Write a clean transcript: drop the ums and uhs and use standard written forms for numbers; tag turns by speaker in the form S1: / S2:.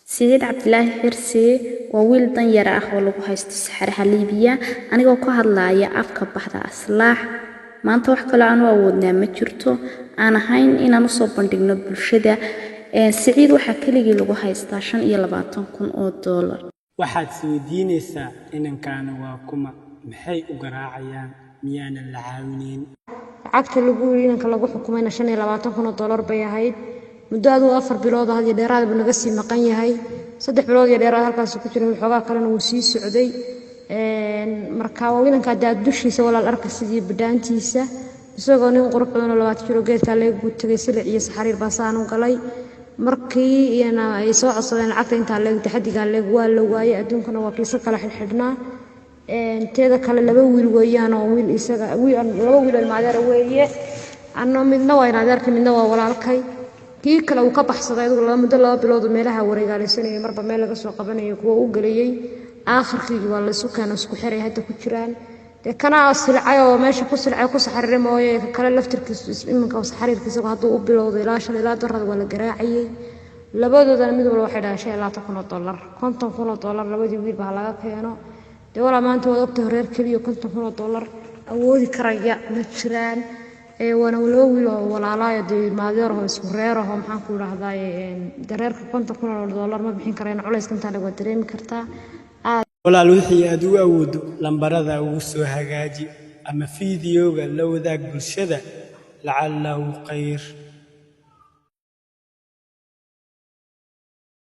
S1: Siciid Cabdilaahi Xirsi waa wiil danyar ah oo lagu haysto saxaraha Liibiya. Anigoo ku hadlaaya afka baxda Aslaax, maanta wax kaloo aan u awoodnaa ma jirto aan ahayn inaan usoo bandhigno bulshada. Siciid waxaa keligii lagu haystaa 25,000 oo doolar.
S2: Waxaad isweydiinaysaa, inankaani waa kuma, maxay u garaacayaan, miyaanan la caawinayn?
S3: Lacagta lagu yiri inanka lagu xukumayna 25,000 oo doolar bay ahayd. Muddo aduu 4 bilood ah iyo dheeraad buu naga sii maqan yahay. 3 bilood iyo dheeraad halkaas ku jiray, waxoogaa kalena wuu sii socday. Marka waa inanka daa dushiisa walaal arka sidii bidhaantiisa, isagoo nin qurux badan oo 20 jiro geedkaa laga guud tagay, silic iyo saxariir baa saan u galay. Markii iyana ay soo codsadeen lacagta intaa leeg, taxadigaa leeg waa la waayey, adduunkana waa kiisa kala xidhxidhnaa. Teeda kale laba wiil weeyaan oo wiil isaga wiil laba wiil oo ilmaadeer weeye, anna midna waa inadeerkay, midna waa walaalkay. Kii kale uu ka baxsaday adigu laba muddo 2 bilood meelaha wareegaalaysanayay, marba meel laga soo qabanayay kuwa u gelayay. Aakhirkii waa laysu keeno, isku xiray hadda ku jiraan. Dee kana silcay oo meesha ku silcay ku saxariiray mooye, ka kale laftirkiisu iminka saxariirkiisa hadduu u bilowday ilaa shalay ilaa darrada waa la garaacayay. Labadoodana mid walba waxay dhahaan 25,000 oo dollar, 50,000 oo dollar labadii wiil baa laga keeno. Dee walaa maanta waad ogtahay reer keliya 50,000 oo dollar awoodi karaya ma jiraan. Waana laba wiil oo walaalaayo, dee maadeeraho isku reeraho, maxaan ku idhaahdaa, dee reerka 50,000 oo dollar ma bixin karayaan, culayska intaa waa dareemi kartaa.
S2: Walaal, wixii aad u awooddo lambarada ugu soo hagaaji ama fiidiyowga la wadaag bulshada, lacallahu khayr.